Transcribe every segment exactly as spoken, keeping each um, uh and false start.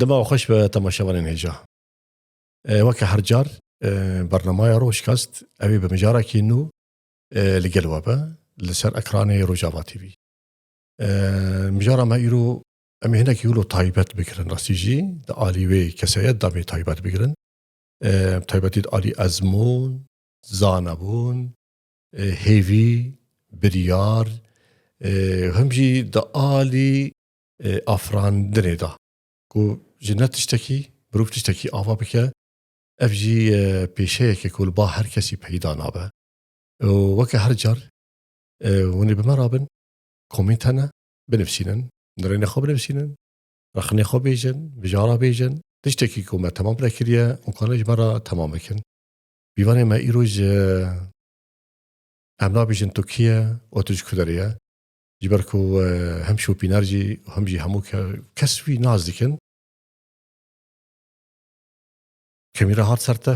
Dema we xweş be temaşevanên hêja. E, weke her car, e, bernamaya Rojkast, ew ê bi mijarekî nû, e, li gel we be, li ser ekranê Rojava T V. E, mijara me îro, em ê hinekî wilo taybet bigirin, rastî jî, di alî wê keseye de em ê taybet bigirin. E, taybetî di alî ezmûn, zanebûn, e, hêvî, biryar, e, him jî di alî, e, afirandinê de. Ku ji ne tiştekî, mirov tiştekî ava bike, ev jî, e, pêşeyeke ku li ba her kesî peyda nabe. Û weke her car, e, hûn ê bi me re bin, komîn tene, binivîsînin, nirênê xwe binivîsînin, rexnê xwe bêjin, mijara bêjin, tiştekî ku me temam nekiriye, hûn kane ji me re temam bikin. Pîvanê me îro ji, em nabêjin tu kî ye û tu ji ku derê ye. Ji ber ku, e, hem şopîner jî, hem jî hemû ke-, kes wî nas dikin. Kamera hat ser te.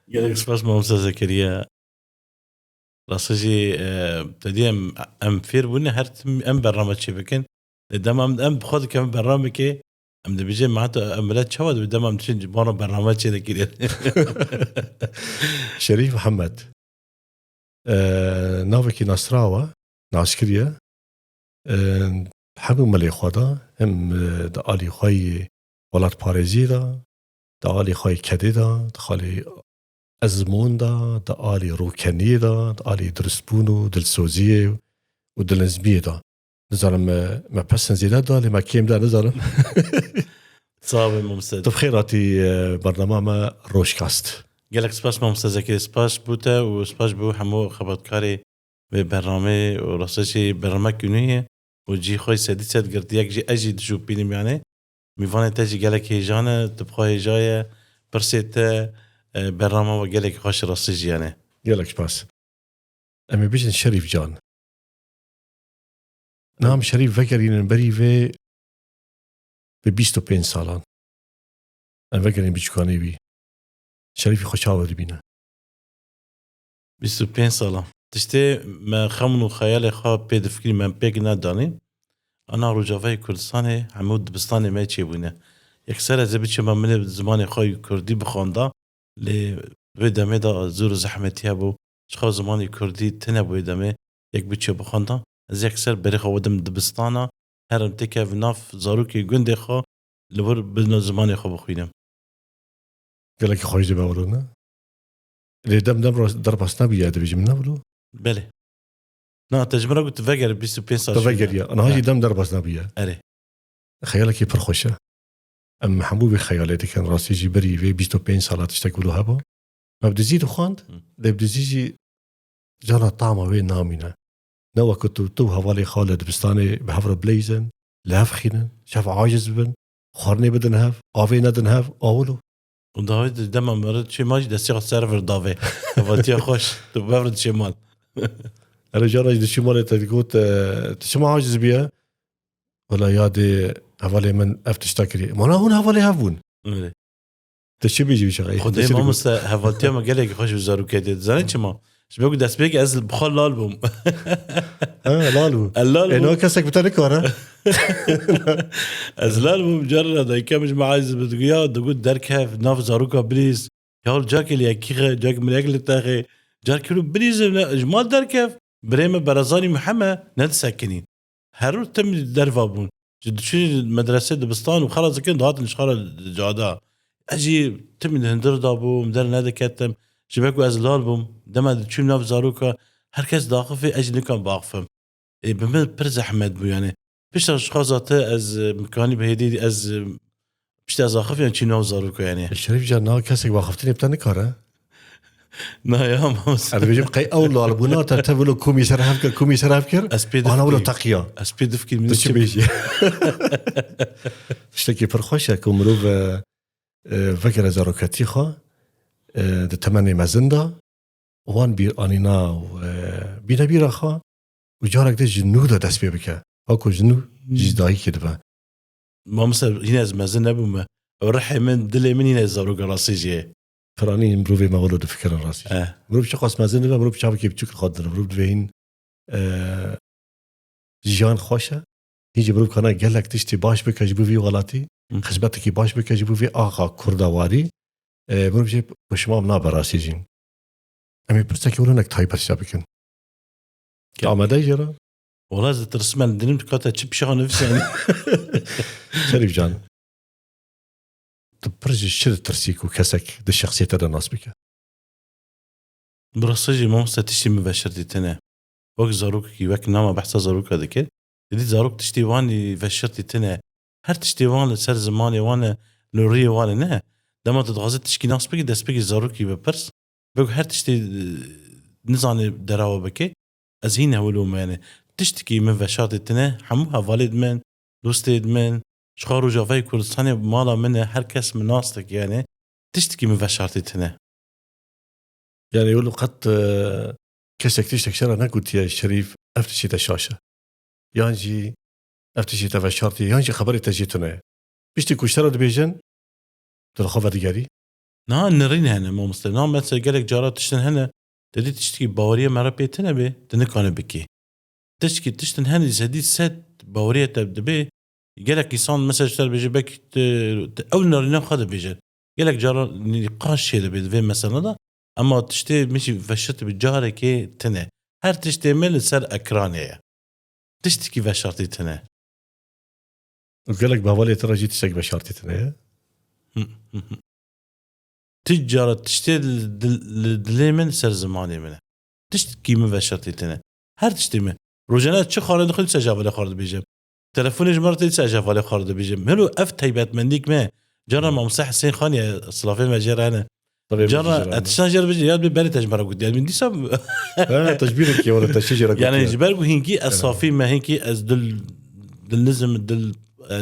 Gelek spas mamoste Zekeriya. Rastî jî, e, te dî em, em fêr bûne her tim em bername çê bikin. Lê dema em, em bi xwe dikevin bernamekê, em dibêjin, "Me heta em milet çawa dibê dema em diçin ji wan re bername çê dikirin?" Şerîf Mihemed. E, navekî nasrawa, naskiriye. E, hemû milê xwe de, hem, e, di alî xwe yê welatparêziyê de, di alî xwe yê kedê de, di xalê ezmûn de, di alî rûkeniyê de, di alî dirustbûn û dilsoziyê û dilnizmiyê de. Nizanim, me, me pesin zêde da, lê me kêm da, nizanim. Sağ ol, mamoste. Tu bi xêr hatî, e, bernama me Rojkast. Gelek spas, mamoste Zekeriya, spas bo te û spas bo hemû xebatkarê vê bernameyê û rastî jî bernamek nû ye û cî xwe sedî sed girtiye, yek jî ez jî dişopînim, yanî mîvanê te jî gelek hêja ne, tu bi xwe hêja ye, pirsê te, e, bernama we gelek xweş rastî jî, yanî. Gelek spas. Em ê bijin Şerîf Can. Nam Şerîf vegerînin berî vê bi bîst û pênc salan. Em vegerîn biçûkanê wî. Şerîfî xwe çawa dibîne? Bîst û pênc salan. Tiştê me xem û xeyalê xwe pê difikirî, me pêk nedanî. Ana Rojavayê Kurdistanê hemû dibistanê me çêbûne. Yekser ez ê biçima min ê zimanê xwe yê kurdî bixwanda, lê vê demê de zor û zehmetî hebû. Çiqa zimanê kurdî tune bû wê demê, yek biçe bixwanda. Ez yekser berê xwe wedim dibistana, herim têkev nav zarokê gundê xwe, li wir bi zimanê xwe bixwînim. Gelekî xweş dibe wilo, ne? Lê dem dem rast, derbas nebûye, dibêjim, ne wilo? Belê. Na, te ji min re got, tu veger bîst û pênc sal Tu şûnde. Vegeriye. Niha jî Ha. dem derbas nebûye. Erê. Xeyalekî pir xweş e. Em hemû vê xeyalê dikin, rastî jî berî vê bîst û pênc sala tiştek wilo hebû. Me bi dizî dixwand, Hı. lê bi dizî jî cana tama wê namîne. Ne wekî tu, tu û hevalê xwe li dibistanê bi hev re bileyzin, li hev xînin, ji hev aciz bibin, xwarinê bidin hev, avê nedin hev, a wilo. Û dawê di dema meriv çê ma jî destê xwe ser vir davê. Hevatiya xweş, tu bi vir diçê mal. Erê, cara jî diçû malê te digot, e, tu çima aciz bûye? Wela yadê hevalê min ev tişta kiriye. Mana hûn hevalê hev bûn? Erê. Tu çi bêjî wî çaxê? Xwedê mamoste, hevaltiya me gelekî xweş bi zarokê tê. Dizanî çima? Ji ber ku destpêkê ez bi xwe lal bûm. Ha, lal bû. Ez lal Ê, bûm. niha kesek bi te nikare. Ez lal bûm, carna dayika min ji me aciz bi digot, ya, digot derkev, nav zaroka bilîz. Ya carkê li yekî xe, carkê min yek li te xe. Carkê wilo bilîzin, ne, ji mal derkev. Birê me Berezanî Mihemed nedisekinîn. Her roj tim derva bûn. Ji diçûn medrese dibistan û xelas dikin, dihatin ji xwe re cada. Ez jî timî di hundir de bûm, der nediketim. Ji ber ku ez lal bûm, dema diçûm nav zaroka, her kes diaxifê, ez jî nikan biaxifim. Ê, bi min pir zehmet bû, yanî. Pişta ji xwe zate ez, e, mikanî bi hêdî ez, e, piştî ez axifiyam çî nav zaroka, yanî. E, Şerîf can, niha kesek bi axiftinê bi te nikare? Na ya, mamoste. Ez dibêjim, qey ew lal bûna te, te wilo komî ser hev kir, komî ser hev kir, Ez pê ana wilo difkî. teqiya. Ez pê difkî, min Tu çi çi bêjî? Tiştekî pir xweş e ku mirov, e, e, vekere zaroketî xwe, e, di temenê mezin de, wan bîr anîna û, e, bîne bîra xwe û carek din ji nû de dest pê bike. Weko ji nû ji dayikê dibe. Mamoste, hîn ez mezin nebûme. Ew rihê min, dilê min hîn ez zaroka rastî jî ye. Piranî mirovê me wilo difikirin rastî jî. Eh. Mirov çiqas mezin dibe, mirov çavekê biçûk li xwe didin. Mirov divê hîn, e, jiyan xweş e. Hîn jî mirov kana gelek tiştê baş bike ji bo vî welatî. Hı. Xizmetekî baş bike ji bo vê axa kurda warî, e, mirov jê pişman nabe rastî jî. Em ê pirsekî wilo hinek taybet jê bikin. Tu amade jê re? Wala ez ditirsim, em dinim dikate çi pişa nivîsane. Şerîf can, tu pir ji çi ditirsî ku kesek di şexsiyete de nas bike? Bi rastî jî mamoste tiştî min veşartî tune. Wek zarokekî, wek nama behsa zaroka dikir. Didî zarok tiştî wan î veşartî tune. Her tiştê wan li ser zimanê wan e, li rûyê wan e, ne. Dema tu dixwazî tişkî nas bikî, dest bikî zarokî bipirs. Bego her tiştê, e, nizane derawa bike. Ez hîn hewil û me, yani. Tiştekî min veşartî tune, hemû hevalê di min, dostê di min, ji xwe Rojavayê Kurdistanê mala min e, her kes min nas dike, yani. Tiştekî min veşartî tune. Yani, wilo qet, e, kesek tiştek ji te re negotiye, Şerîf, ev tiştê te şaş e. Yan jî ev tiştê te veşartî, yan jî xeberê te jê tune ye. Piştî ku ji te re dibêjin, tu li xwe vedigerî? Niha nirîn hene, mamoste. Niha mesela gelek cara tiştin hene, te dî tiştekî baweriya me re pê tune bê, tu nikane bikî. Tiştekî tiştin hene, sedî sed baweriya te dibe, gelek însan mesela ji te re dibêje, belkî tu, tu ew nirîna xwe dibêje. Gelek cara nîqaş çê dibe di vê mesela de, ema tiştê min jî veşartî bi carekê tune. Her tiştê min li ser ekranê ye. Tiştekî veşartî tune. Û gelek bi hevalê te re jî tiştek veşartî tune ye? Hı, hı, hı. Ti cara tiştê li dil-, li dilê min ser zimanê min e. Tiştekî min veşartî tune. Her tiştê min. Rojane çi xwarin dixwim, dîsa ji hevalê xwe re dibêjim. Telefonê ji me re tê, dîsa ji hevalê xwe re dibêjim. Hilo ev taybetmendîk me. Cara Mamoste Husên Xanî ye, silavê me jê re hene. Tabii, cara, ez tiştan jê re bêjim, ya bi berê te ji me re gotiye. Min dîsa Ha, te ji bîr kiriye, were te çi jê re gotiye? Yani ji ber ku hinkî ez safî me, hinkî ez dil, dilnizim, dil, e,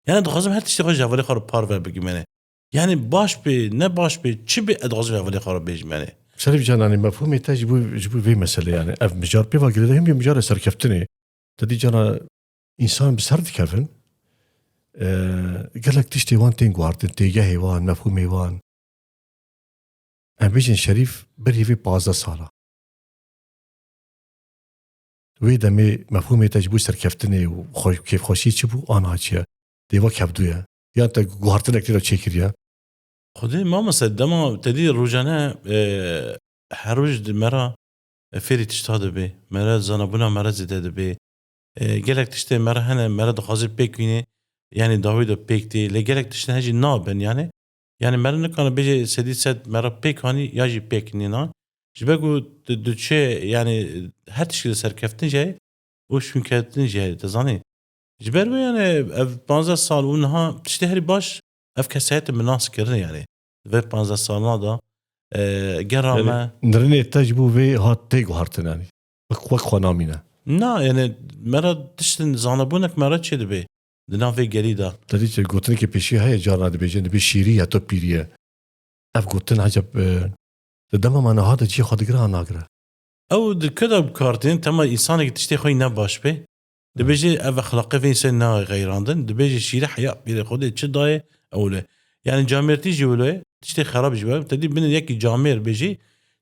yani dixwazim her tiştê xwe ji hevalê xwe re parve bikim, yani. Yani baş bê, ne baş bê, çi bê, ez dixwazim ji hevalê xwe re bêjim, yani. Şerîf Can, yani mefhûmê te ji bo, ji bo vê meselê, yani ev mijar pê va girêdayî, him jî mijarê serkeftinê. Te dî cana însan bi ser dikevin, e, gelek tiştê wan tên guhartin, têgehê wan, mefhûmê wan. Em bêjin Şerîf berî vê pazdeh sala. Wê demê mefhûmê te ji bo serkeftinê û xwe-, kêfxweşî çi bû, an ha çi ye? Dê wek hevdû ye. Yan te guhartinek tê de çêkiriye? Xwedê mamoste, dema te dî rojane, e, her roj di me re, e, fêrî tişta dibe. Me re zanabûna me re zêde dibe. E, gelek tiştê me re hene, me re dixwaze pêk bîne, yani dawî de pêk tê. Lê gelek tiştên hejî nabin, yani. Yani me re nikane bêje sedî sed me re pêk anî ya jî pêk nîna. Ji ber ku tu, tu çê, yani her tiştî li serkeftin jî heye û şûnkeftin jî heye, tu zanî. Ji ber wê, yani ev panzdeh sal û niha tiştê herî baş ev kesayetê min nas kirin, yani. Di vê panzdeh salana de, e, gera Yani me nirînê te ji bo vê hat tê guhartin, yani. Wek, wek xwe namîne. Na, yani me re tiştin zanebûnek me re çê dibe di nav vê gerî de. Te dî gotinekê pêşî heye, carna dibêjin, dibê şîrî ya to pîrî ye. Ev gotin eceb, e, di dema me niha de cihê xwe digire an nagire? Ew di ku de bi kar tên, tema însanekî tiştê xwe yî ne baş bê. Dibêje ev exlaqê vê însanê nayê xeyrandin. Dibêje şîrî heya pîrê Xwedê çi dayê, ew le. Yani camêrtî jî wilo ye, tiştê xerab jî wilo ye. Te dî binê yekî camêr bêjî,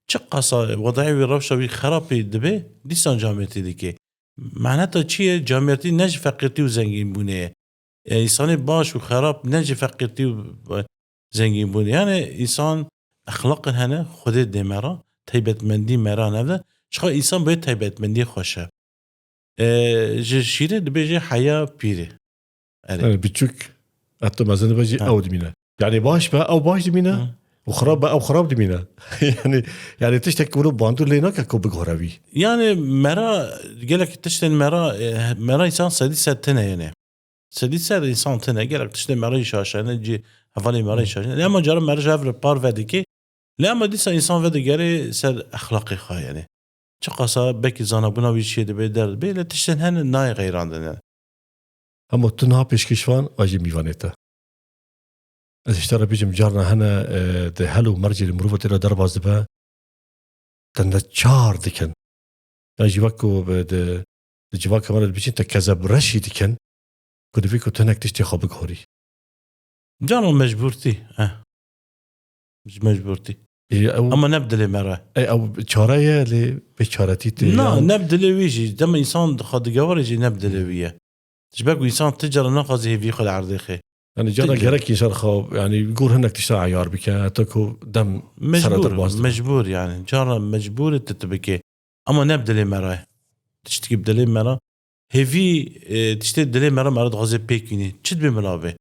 çi qasa wedayê wî, rewşa wî xerabî dibe, dîsan camêrtî dike. Maneta çi ye? Camêrtî ne ji feqîrtî û zengînbûnê ye. E, însanê baş û xerab ne ji feqîrtî û, e, zengînbûnê. Yani însan exlaqin hene, Xwedê dê me re, taybetmendî me re neve. Çiqa însan bi wê taybetmendiyê xweş e. E, ji şîrê dibêje heya pîrê. Erê. Erê, biçûk, heta mezin dibe jî Ha. ew dimîne. Yani baş be, ew baş dimîne. Hı. Û xirab be, ew xirab dimîne. Yani, yani tiştek wilo bandor lê nake ku bigore wî. Yani me re gelek tiştên me re, e, me re însan sedî sed tune, yani. Sedî sed însan tune, gelek tiştên me re jî şaş e, ne cî hevalê me re jî şaş e. Lê ema cara me re ji hev re parve dike. Lê ema dîsa însan vedigere ser exlaqê xwe, yani. Çiqasa belkî zanabûna wî çê dibe, derdibe, lê tiştên hene nayê xeyrandin, yani. Hemo tu niha pêşkêşvan a jî mîvanê te. Ez ji te re bêjim, carna hene, e, di hel û mercê de mirov tê de derbas dibe, te neçar dikin. Ya jî wek ku bi, di, di civaka me re dibêjin, te kezebreşî dikin, ku divê ku tu hinek tiştê xwe bigihorî. Carna mecbûrtî, eh. Ji mecbûrtî. Ê, ew Ama ne bi dilê me re. Ê, ew çare ye, lê bêçaretî tê, Na, yan ne bi dilê wî jî. Dema însan xwe digewarê jî ne bi dilê wî ye. Ji ber ku însan ti cara naxwaze hêviyê xwe li erdê xê. Yani cara gerek insan xwe, yani gor hinek tişta eyar bike, heta ku dem sere Mecbur, derbas dibe. Mecbur yani. Cara mecbur e tu, tu bike. Ama ne bi dilê me re ye. Tiştekî bi dilê me re. Hêvî, e, tiştê dilê me re, me re dixwaze pêk bînî. Çi dibe mila be?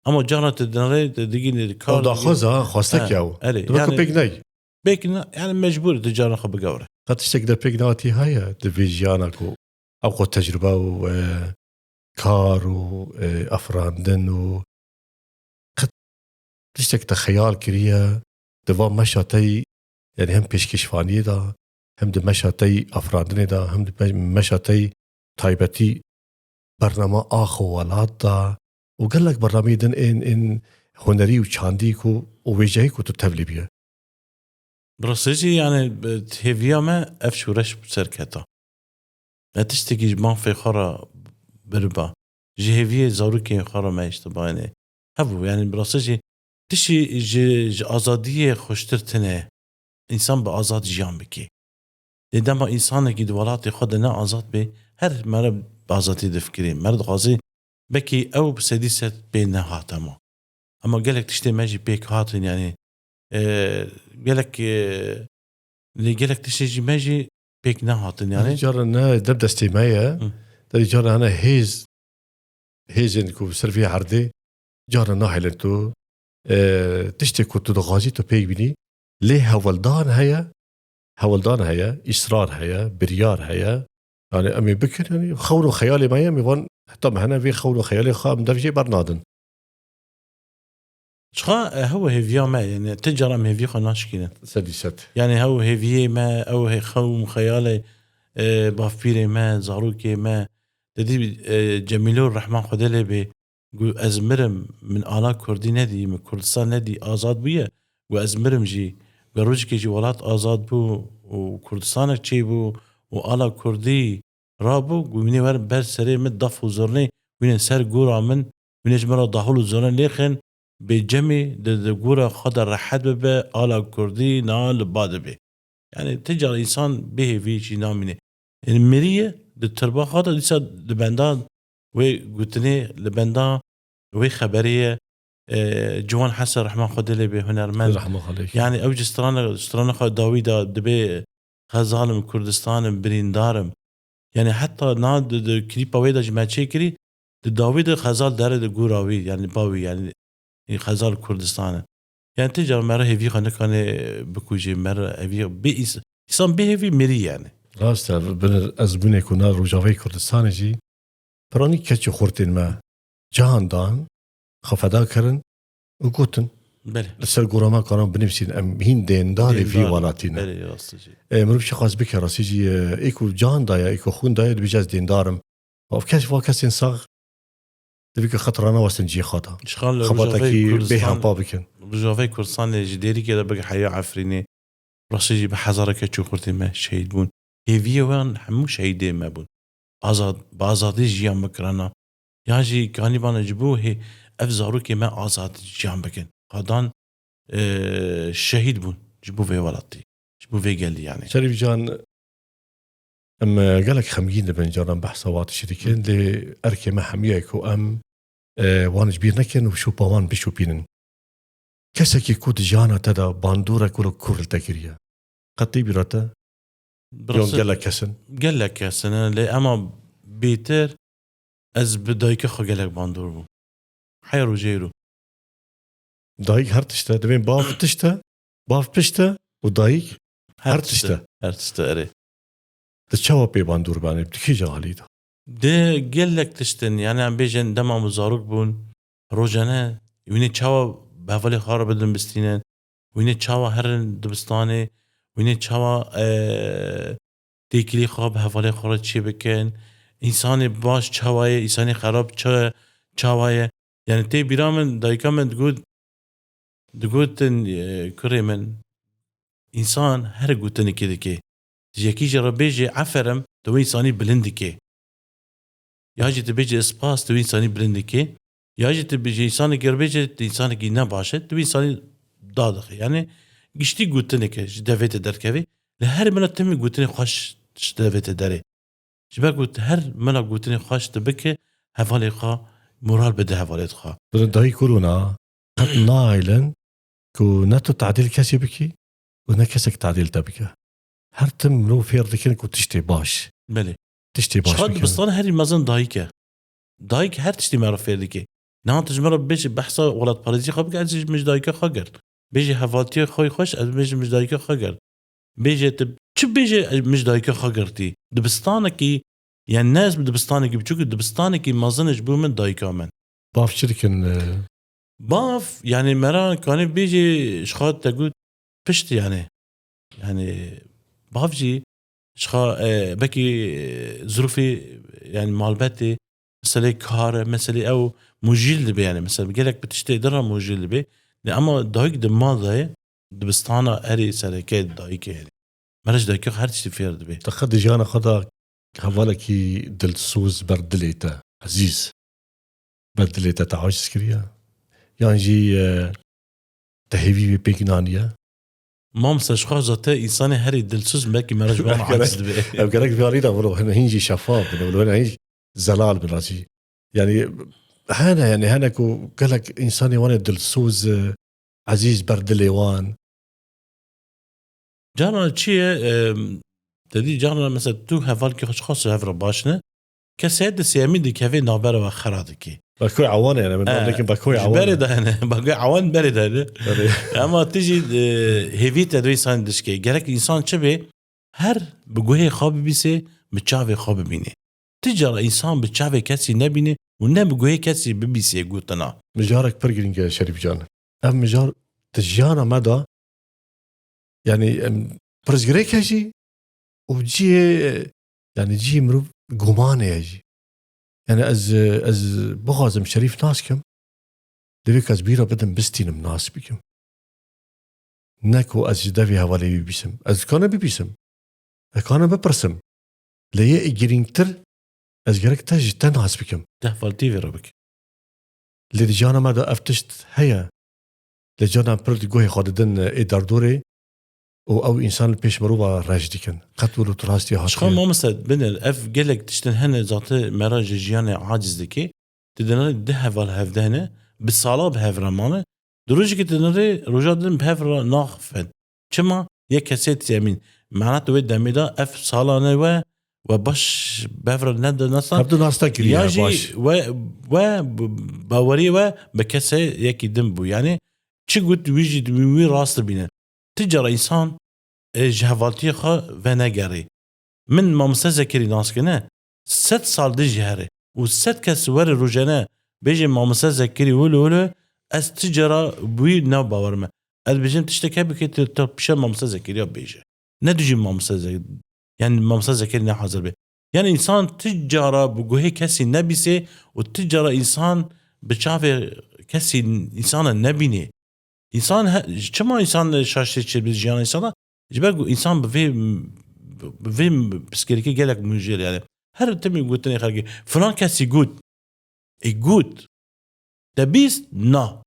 Ama cara tu dinere, tu digînî kar Ew daxwaz e, ha, xwestek e ew. Erê, dibe ku yani pêk ney. Pêk ne, yani mecbur e tu cara xwe bigewre. Qet tiştek de pêk nehatî heye di vê jiyana ku ew xwe tecrube û, e, kar û, e, afirandin û qet tiştek te xeyal kiriye, di va meşa te yî, yani hem pêşkêşvaniyê de, hem di meşa te yî afirandinê de, hem di me-, meşa te yî taybetî bernama ax û welat de û gelek bernameyê din ên, ên hunerî û çandî ku û wêjeyî ku tu tevlî bûye. Bi rastî jî, yani, bi hêviya me ev şoreş bi ser keta. Me tiştekî ji mafê xwe re biriba. Ji hêviyê zarokên xwe re me îştibayê hebû. Yani, bi rastî jî tiştî ji, ji azadiyê xweştir tune ye. Însan bi azad jiyan bike. Lê dema însanekî di welatê xwe de ne azad bê, her mere bi azadî difikirê. Mere dixwazê belkî ew bi sedî sed pê nehate ma. Ema gelek tiştê me jî pêk hatin, yani, e, gelek, e, lê gelek tiştê jî me jî pêk nehatin, yani. Derî cara ne dem destê me ye. Hı. Derî cara hene hêz, hêzên ku ser vê erdê cara nahêlin tu, e, tiştê ku tu dixwazî tu pêk bînî, lê hewldan heye, hewldan heye, îsrar heye, biryar heye. Yani em ê bikin, yani xewn û xeyalê me ye, em ê van heta me hene vê xewn û xeyalê xwe em dev jê bernadin. Çiqa, e, hew hêviya me, yani ti cara em hêviyê xwe naşikînin. Sedî sed. Yani hew hêviyê me, ew hê xewn xeyalê, e, bavpîrê me, zarokê me. Te dî, e, Cemîlo Rehman Xwedê lê bê, got, ez mirim, min ala Kurdî nedî, min Kurdistan nedî, azad bûye. Got, ez mirim jî. Got, rojekê jî welat azad bû û Kurdistanek çêbû û ala Kurdî rabû, got, hûn ê werin ber serê min daf û zurnê, hûn ê ser gora min, hûn ê ji min re dahûl û zurne lêxin, bê Cemî di, di gora xwe de rehet bibe, ala Kurdî niha li ba dibe. Yani ti cara însan bê hêvî jî namîne. Yani miriye di tirba xwe de dîsa li benda wê gotinê, li benda wê xeberê ye, e, Ciwan Hesen rehma Xwedê lê bê hunermend. Rehma Xwedê. Yani ew ji strana, strana xwe dawî de dibê xezal im, Kurdistan im, birîndar im. Yani heta na di, di klîpa wê de ji me çêkirî, di dawî de xezal dere di gora wî, yani ba wî, yani xezal Kurdistan e. Yani ti cara me re hêvî xwe nikane bikujê, me re hêvî bê îs-, îsan bê hêvî mirî yani. Rast e, bin ez bûnê ku na Rojavayê Kurdistanê jî piranî keç û xurtên me can dan, xwe feda kirin û gotin. Belê. Li ser gora me karan binivîsîn, em hîn dêndarê vî Dêndar. welatî ne. Belê, rastî jî. E, mirov çiqas bike rastî jî, e, ê ku can daye, ê ku xwîn daye, dibêje ez dêndar im. Ev kes, va kesên sax divê ku xetrana westin cihê xwe de. Ji xal Xebatekî Rojavayê bê Kurdistan, hempa bikin. Rojavayê Kurdistanê ji Dêrikê de bigir heya Efrînê. Rastî jî bi hezara keç û xurtê me şehîd bûn. Hêviyê wan hemû şehîdê me bûn. Azad, bi azadî jiyan bikirana. Ya jî kanîbana ji bo hê-, ev zarokê me azad jiyan bikin. Qadan, e, şehîd bûn ji bo vê welatî. Ji bo vê gelî yani. Şerîf Can, em, e, gelek xemgîn dibin, caran behsa wan tiştî dikin, lê erkê me hemiya ye ku em, e, wan ji bîr nekin û şopa wan bişopînin. Kesekî ku di jiyana te de bandorek wilo kûr li te kiriye, qet tê bîra te? Bi Yon rastî gelek kes in? Gelek kes in, lê ema bêtir ez bi dayika xwe gelek bandor bûm. Heya rojê ro. Dayik her tişt e. Divên bav tişt e, bav pişt e û dayik her tişt e. Her tişt e, erê. Di çawa pê bandor bane? Di kîja alî de? Di gelek tişt in. Yani em bêjin dema min zarok bûn, rojane, wînê çawa bi hevalê xwe re bidin bistînin, wînê çawa herin dibistanê, wînê çawa, e, têkilî xwe bi hevalê xwe re çê bikin. Însanê baş çawa ye, însanê xerab ça-, çawa ye. Yani tê bîra min, dayika min digot, digotin, e, kurê min, însan her gotinekê dike. Yekî jê re bêjê eferim, tu wê însanî bilind dike. Ya jî tu bêjê spas, tu wê însanî bilind dike. Ya jî tu bêjê însanekî re bêjê, tu însanekî ne baş e, tu wê însanî dadixî. Yani giştî gotineke ji devê te derkevê, li her mila timî gotinê xweş ji devê te derê. Ji ber ku her mila gotinê xweş tu bike, hevalê xwe moral bide hevalê xwe. Bi dayî korona qet naîlin ku ne tu tadîl kesî bikî û ne kesek tadîl te bike. Her tim mirov fêr dikin ku tiştê baş. Belê. Tiştê baş Şiha bikin. Dibistan herî mezin dayik e. Dayik her tiştî me re fêr dike. Niha tu ji me re bibêjî behsa welatparêzî xwe bike, ez jî min ji dayika xwe girt. Bêjî hevaltiyê xwe xweş, ez bêjim min ji dayika xwe girt. Bêjê tu çi bêjê, min ji dayika xwe girtî. Dibistanekî, yani ne ez dibistanekî biçûk, dibistanekî mezin ji bo min dayika min. Bav çi dikin, e? Bav, yani mera kanê bêjê ji xwe te got pişt yani. Yani bav jî ji xwe, e, belkî, e, zirûfê, yani malbetê, meselê kar e, meselê ew mujîl dibe yani. Mesela gelek bi tiştê din re mujîl dibe. Ne ama dayik di mal de ye, dibistana erê sereke dayik e yani. Meric dayika her tiştî fêr dibe. Te qet di jiyana xwe de hevalekî dilsoz ber dilê te, ezîz, ber dilê te te aciz kiriye? Yan jî, e, te hêvî wê pêk naniye? Mamoste, ji xwe zate însanê herî dilsoz belkî meric wan aciz dibe. Ev gerek vê alî de wilo hene hîn jî şefaf bin, wilo hene hîn jî zelal bin rastî. Yani hene, yani hene ku gelek însanê wan ê dilsoz, e, ezîz ber dilê wan. Carna çi ye, em, te dî carna mesela tu hevalkî xwe ji xwe hev re baş ne, kesê di sêyemî dikeve navbera we xera dikî. Bakoy awan yani, min Eh, dikin bakoy ji awan. Berê de hene, bakoy awan berê de hene. Berê. Ama tu jî, e, hêvî te duyê san dişkê. Gerek însan çi bê? Her bi guhê xwe bibîsê, bi çavê xwe bibînê. Ti cara însan bi çavê kesî nebîne û ne bi guhê kesî bibîsê gotina. Mijarek pir girîng e Şerîf can. Ev mijar di jiyana me de, yani, em, pirsgirêk e jî û cihê, yani, cihê mirov gumanê ye jî. Yani, ez, ez bixwazim Şerîf nas kim, divê ku ez bîra bidim, bistînim, nas bikim. Ne ku ez ji devê hevalê bibîsim. Ez dikane bibîsim. Ez dikane bipirsim. Lê yê girîngtir, ez gerek te ji te nas bikim. Te hevaltî vê re bike. Lê di cihana me de ev tişt heye. Lê carna pir di guhê xwe didin ê derdorê û ew însan li pêş mirova reş dikin. Qet wilo tu rastî Ji xwe hatiye. Mamoste, bine, ev gelek tiştin hene, zate me re ji jiyanê aciz dike. Di dinarê di heval hevde hene, bi sala bi hev re mane. Di rojekê di dinarê roja din bi hev re naxifin. Çima? Yek kesê dizemîn. Mena tu wê demê de ev salane we, we baş bi hev re nedi nasa. Hevdu nas nekiriye Ya jî baş. we, we b-, bawerî we bi kesê yekî din bû. Yani çi got wî jî wî, wî rast dibîne. Ti cara însan, e, ji hevaltiyê xwe venegerê. Min Mamoste Zekirî nas kine, sed sal dijî here û sed kes were rojane bêje Mamoste Zekirî wilo wilo, ez ti cara wî ne bawer me. Ez dibêjim tiştek hebe ke tu, tu pişe Mamoste Zekirî ya bêje. Ne dijî Mamoste Ze-, yani Mamoste Zekirî ne hazir be. Yani însan ti cara bi guhê kesî nebîsê û ti cara însan bi çavê kesî însana nebînê. Însan he-, çima însan şaş tê çêbî jiyana însana? Ji ber ku însan bi vê, bi vê pirsgirêkê gelek mujêl yani. Her timî gotinê xelkê, filan kesî got. Ê got. Te bîst? Na.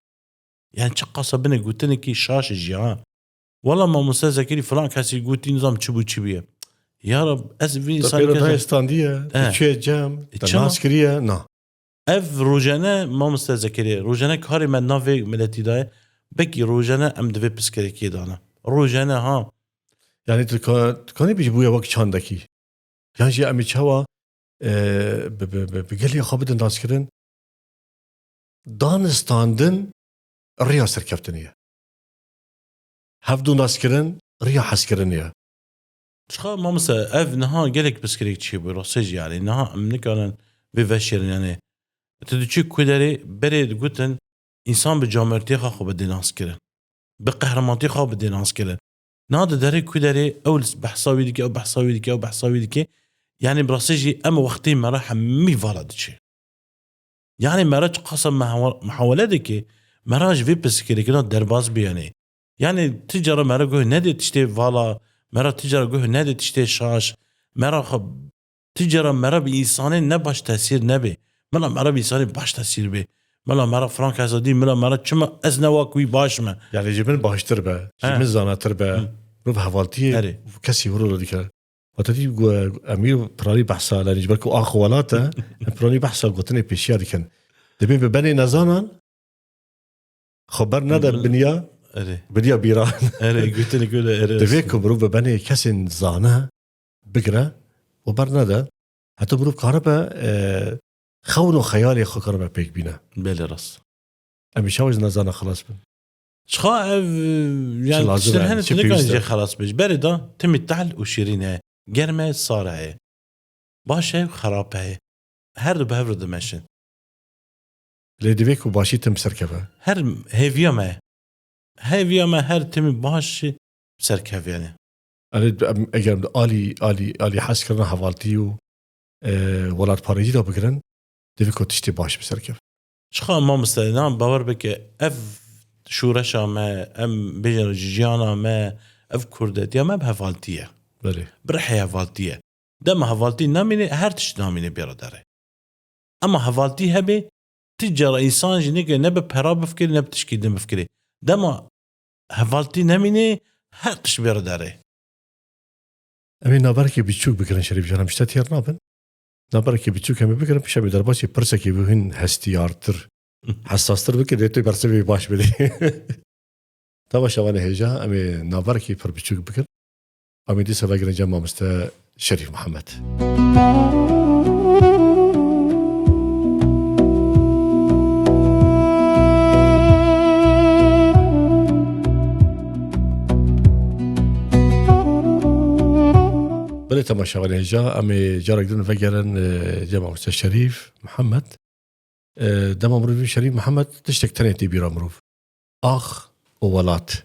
Yani çiqasa binê gotinekî şaş e jî ha. Wela Mamoste Zekirî filan kesî gotî, nizam çi bû çi bûye. Ya Rab, ez vî Te însanê pêro kes- dayê standiye, te Eh. çûye cem, E, te çima? nas kiriye, na. Ev rojane Mamoste Zekirî, rojane karê me navê miletî daye, belkî rojane em di vê pirsgirêkê de ne. Rojane ha. Yani tu ka-, tu kanî bî ji bûye wek çandekî. Yan jî em ê çawa, e, bi, bi, bi, bi gelê xwe bidin naskirin? Danistandin riya serkeftinê ye. Hevdu naskirin riya hezkirinê ye. Çiqa mamoste, ev niha gelek pirsgirêk çêbû, rastê jî, yani niha em nikarin vê veşêrin, yani tu diçî ku derê berê digotin, însan bi camertiyê xwe xwe bidê nas kirin. Bi qehrematiyê xwe bidê nas kirin. Na di derê ku derê ew li behsa wî dike, ew behsa wî dike, ew behsa wî dike. Yani bi rastî jî em wextê me re hemî vala diçe. Yani me re çiqasa mehawa-, mihawele dike, me re ji vê pirsgirêkê re derbas bê yani. Yani ti cara me re guh nedê tiştê vala, me re ti cara guh nedê tiştê şaş, me re xwe Ti cara me re bi însanê ne baş tesîr nebê. Mela me re bi însanê baş tesîr bê. Mela me re filan kesa dî, mela me re çima ez ne wek wî baş me. Yani ji min baştir be, ji He. min zanatir be. Hı. Mirov hevaltiyê Erê. kesî hurû dike. Wate dî gu-, em îro piranî behsa, yani ji ber ku ax welat e, em piranî behsa gotinê pêşiya dikin. Dibê bi benê nezanan xwe bernede Bil- binya, Erê. binya bîran. Erê, gotinê ku de erê Divê aslında. ku mirov bi benê kesên zane bigire û bernede. Heta mirov karibe, e, xewn û xeyalê xwe karibe pêk bîne. Belê rast. Em ê çawa ji nezana xilas bin? Çiqa ev, e, yani Çi lazim tiştin e, hene çi tu nikan pêwîst e? jê xelas bê. Ji berê de timî tehl û şîrîn e. Germ e, sar e. Baş e û xerab e. Her du bi hev re dimeşin. Lê divê ku başî tim bi ser keve. Her hêviya me. Hêviya me her timî baş bi ser keve yani. Erê, em, eger em alî, alî, alî hezkirina hevaltî û, e, welatparêzî de bigirin, divê ku tiştê baş bi ser keve. Çiqa mamoste, na bawer bike, ev şûreşa me, em bêjin jiyana me, ev kurdetiya me bi hevaltî ye. Belê. Bi rihê hevaltî ye. Dema hevaltî namîne, her tişt namîne bêra derê. Ema hevaltî hebe, ti cara însan jî neke ne bi pera bifikirê, ne bi tişkî din bifikirê. Dema hevaltî nemîne, her tişt bêra derê. Em ê naberekî biçûk bigirin Şerîf Can, em ji te têr nabin. Naberekî biçûk em ê bigirin, pişa em ê derbasî pirsekî bû hin hestiyartir, hesastir bike, dê tu bersivê baş bidî. Temaşevanê hêja, em ê naberekî pir biçûk bikin. Em ê dîsa vegirin cem mamoste Şerîf Mihemed. Belê temaşevanê hêja, em ê carek din vegerin, e, cem mamoste Şerîf Mihemed. E, dema mirov bî Şerîf Mihemed, tiştek tenê tê bîra mirov. Ax û welat.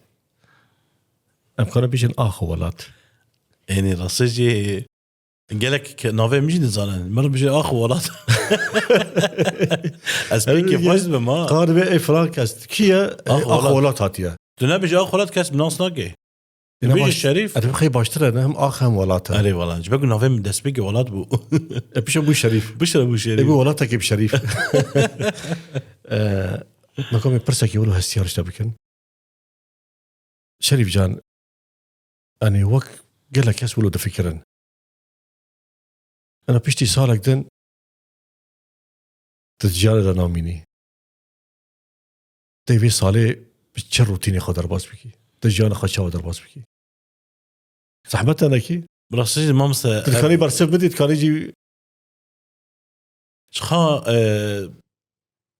Em karin bêjin ax û welat. Ênî rastî jî gelek ke-, navê min jî nizanin. Mirov bêje ax û welat. Ez Her pêkê bêje, xweş dibim ha. Qar be ê filan kes. Kî ye? Ax û Ax û welat. welat hatiye. Tu nebêjî ax û welat kes bi nas nake. Ê, ne Bêjî baş-, Şerîf. Ê, tu bixê baştir e, ne hem ax hem welat e. Erê wala. Ji ber ku navê min destpêkê welat bû. E, pişa bû Şerîf. Pişa bû Şerîf. Ê, bû welatekî bi Şerîf. E, me komê pirsekî wilo hestiyar ji te bikin. Şerîf Can, yani wek gelek kes wilo difikirin. Ena piştî salek din tu di jiyanê de namînî. Tê vê salê bi çi rutînê xwe derbas bikî? Tu jiyanê xwe çawa derbas bikî? Zehmet e nekî? Bi rastî jî mamoste, Tu dikanî bersiv bidî, dikanî jî Çiqa, e,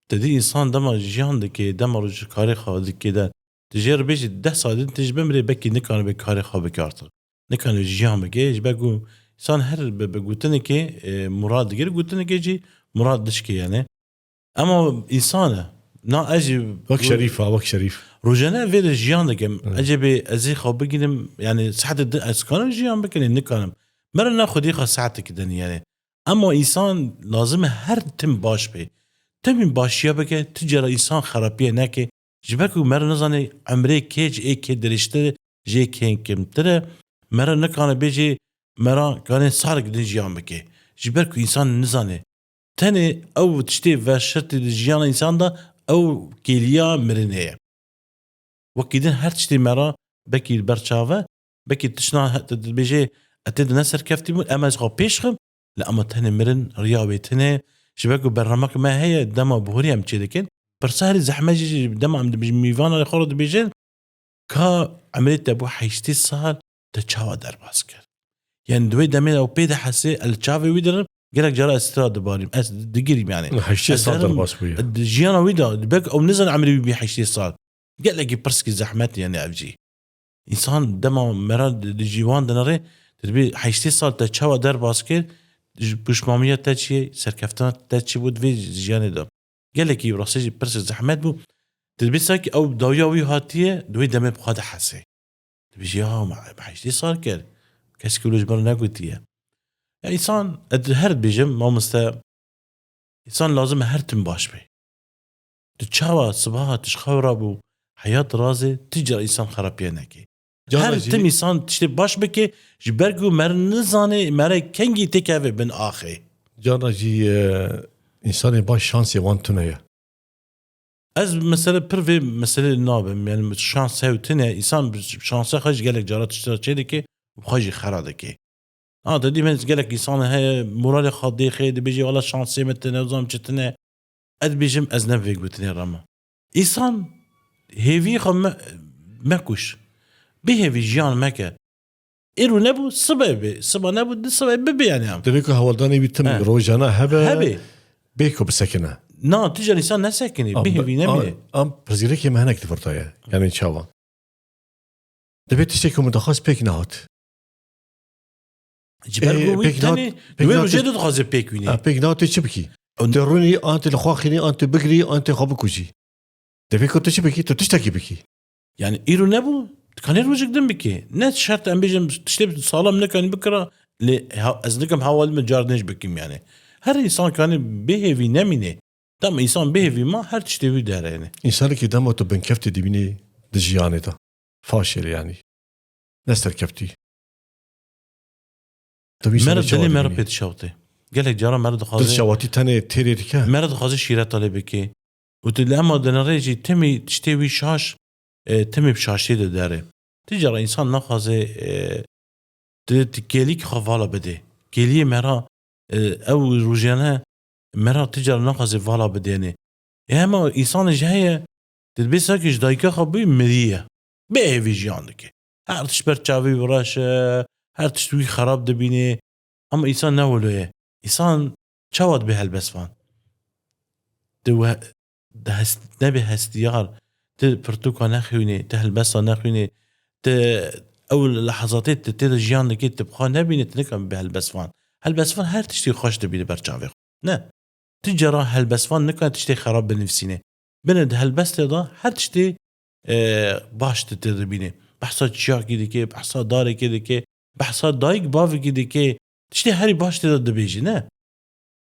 te dî însan dema jiyan dike, dema roj karê xwe dike de, tu jê re bêjî deh saet din tu ji bimirê, belkî nikanibe karê xwe bike artık. Nikanibe jiyan bike, ji ber ku însan her bi, bi gotinekê, e, murad digire, gotinekê jî murad dişkê yani. Ama însan e. Na ez jî Wek Şerîf ha, wek Şerîf. Rojane vê de jiyan dikim. Evet. Ecebê ez ê xwe bigînim, yani saetê din ez kanim jiyan bikim, nikanim. Mera ne xwedî xwe saetekî din yani. Ema însan lazim e her tim baş be. Timî başiya bike, tu cara însan xerapiye neke. Ji ber ku mera nizane emrê kê ji ê kê dirêjtir e, ji ê kê kêmtir e. Mera nikane bêjê, mera kane salek din jiyan bike. Ji ber ku însan nizane. Tenê ew tiştê veşirtî di jiyana însan de ew kêliya mirinê ye. Wekî din her tiştê me re bekî li ber çav e, bekî tiştna he-, te dibêjê, "Ez tê de ne serkeftî bûn, em ez xwe pêş xim, lê ema tenê mirin riya wê tune." Ji ber ku bernamek me heye, dema bihurî em çê dikin. Pirsa herî zehmet jî, jî dema em dibêjin, mîvana xwe re dibêjin, "Ka emrê te bû heştê sal, te çawa derbas kir?" Yani di wê demê ew pê dihesê, ez li çavê wî dirim, gelek cara ez stira dibarîm, ez digirîm yani. Heştê sal derim, derbas bûye. Jiyana wî de, belk ew nizane emrê wî bî heştê sal. Gelekî pirskî zehmet yani ev jî. Însan dema mera di, di jî wan dinere, tu dibî heştê sal te çawa derbas kir, ji pişmamiya te çi ye, serkeftina te çi bû di vê jiyanê de. Gelekî rastî jî pirsek zehmet bû. Tu dibî sanki ew dawiya wî hatiye, di wê demê bi xwe dihesê. Dibêjî, "Ya, me, me heştê sal kir. Kesekî wilo ji min re negotiye." Ya însan, ez her dibêjim, mamoste, însan lazim e her tim baş be. Tu çawa sibaha tu ji xew rabû, heyat razê, tu cara însan xerapiye neke. Cara Her jî tim însan tiştê baş bike, ji ber ku mere nizane, mere kengî têkeve bin axê. Cara jî, e, însanê baş şansê wan tune ye. Ez mesele pir vê meselê nabim. Yani şans hew tune, însan bi şansa xwe jî gelek cara tişta çê dike û xwe jî xera dike. Ha, te dî me gelek însan heye, moralê xwe dêxe, dibêje, "Wala şansê me tune, nizam çi tune." Ez dibêjim, ez ne bi vê gotinê re me. Îsan hêviyê xwe me, mekuş. Bêhêvî jiyan meke. Îro nebû, sibe bê. Siba nebû, di sibe bibe yani em. Divê ku hewldanê wî tim He. rojane hebe, Hebe. bê ku bisekine. Na, tu car îsan nesekinî, Am, bêhêvî nemîne. am, am pirsgirêkê me hinek divirtaye. Yani çawa? Divê tiştê ku min daxwast pêk nehat. Ji ber Ê, ku wî pêk nehat, tenê, pêk wê nehat rojê tê- tu dixwazê pêk wînî. Ha, pêk nehat tê çi bikî? Ew Tê rûnî, an tê li xwe xînî, an tê bigirî, an tê xwe bikujî. Divê ku tu çi bikî? Tu tiştekî bikî. Yani îro nebû, dikanê rojek din bikê. Ne şert em bêjin tiştê salam nekanî bikira, lê ha-, ez nikim hewal min car nêj bikim yani. Her însan kanî bêhêvî nemîne. Dema însan bêhêvî ma her tiştê wî derêne. Însanekî dema tu binkeftê dibînî di jiyanê de. Faşê yani. Ne serkeftî. Tu wî Mere sene dilê çawa mere dibînî? pê dişewtê. Gelek cara mere Tu dixwaze. dişewatî tenê têrê dike. Mere dixwaze şîreta lê bike. Û tu li ema dinere jî timî tiştê wî şaş, e, timî bi şaştê de dere. Ti cara însan naxwaze, e, tu, tu kêlîk xwe vala bide. Kêliyê mera, e, ew rojane mera ti cara naxwaze vala bidêne. E, hema însanê jî heye, tu dibê seke ji dayika xwe bûyî miriye. Bêhêvî jiyan dike. Her tişt ber çavê wî reş e, her tişt wî xerab dibînê. Ama însan ne wilo ye. Însan çawa dibe helbestvan? Tu we-, di hest-, nebê hestiyar, tu pirtûka nexwînê, tu helbesta nexwînê, tu ew lehazatê tu tê de jiyan dikê, tu bi xwe nebînê, tu nikane bibê helbestvan. Helbestvan her tiştî xweş dibîne ber çavê xwe. Ne. Tu cara helbestvan nikane tiştê xerab binivîsîne. Bine di helbestê de her tiştê, e, baş tu tê dibîne. Behsa çiyakî dike, behsa darekê dike, behsa dayik bavekî dike. Tiştê herî baş tê de dibêjî, ne?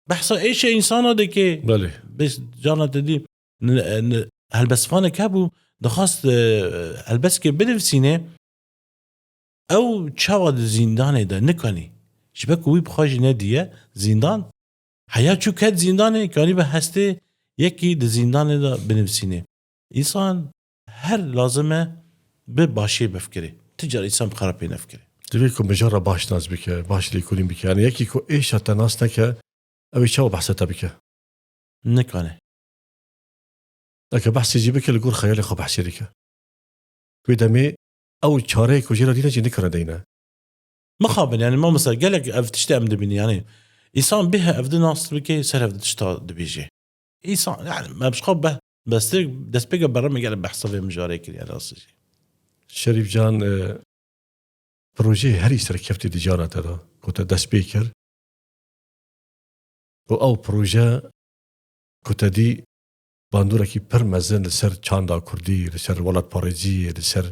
Behsa êşe însana dike. Belê. Bes carna te dî, n-, n-, helbestvanek hebû, dixwast, e, helbestkê binivîsîne. Ew çawa di zîndanê de nikanî? Ji ber ku wî bi xwe jî nediye zîndan, heya çû ket zîndanê, kanî bi hestê yekî di zîndanê de binivîsînê. Însan her lazim e bi başiyê bifikirê. Ti car însan bi xerapê nefikirê. Divê ku mijara baş nas bike, baş lêkolîn bike. Yani yekî ku êşa te nas neke, ew ê çawa behsa te bike? Nikane. Eke behsê jî bike, li gor xeyalê xwe behsê dike. Wê demê ew çareyê ku jê re dîne jî nikare deyne. Mixabin, yani mamosta, gelek ev tiştê em dibînin, yani însan bêhe ev di nas bike, ser ev di tişta dibêje. Însan, yani me bi xwe be-, bestê-, destpêka berhemê gelek behsa vê mijarê kir, yani rastî jî. Şerîf Can, e, projeyê herî serkeftî di jiyana te de ku te dest pê kir û ew proje ku te dî bandûrekî pir mezin li ser çanda kurdî, li ser welatparêziyê, li ser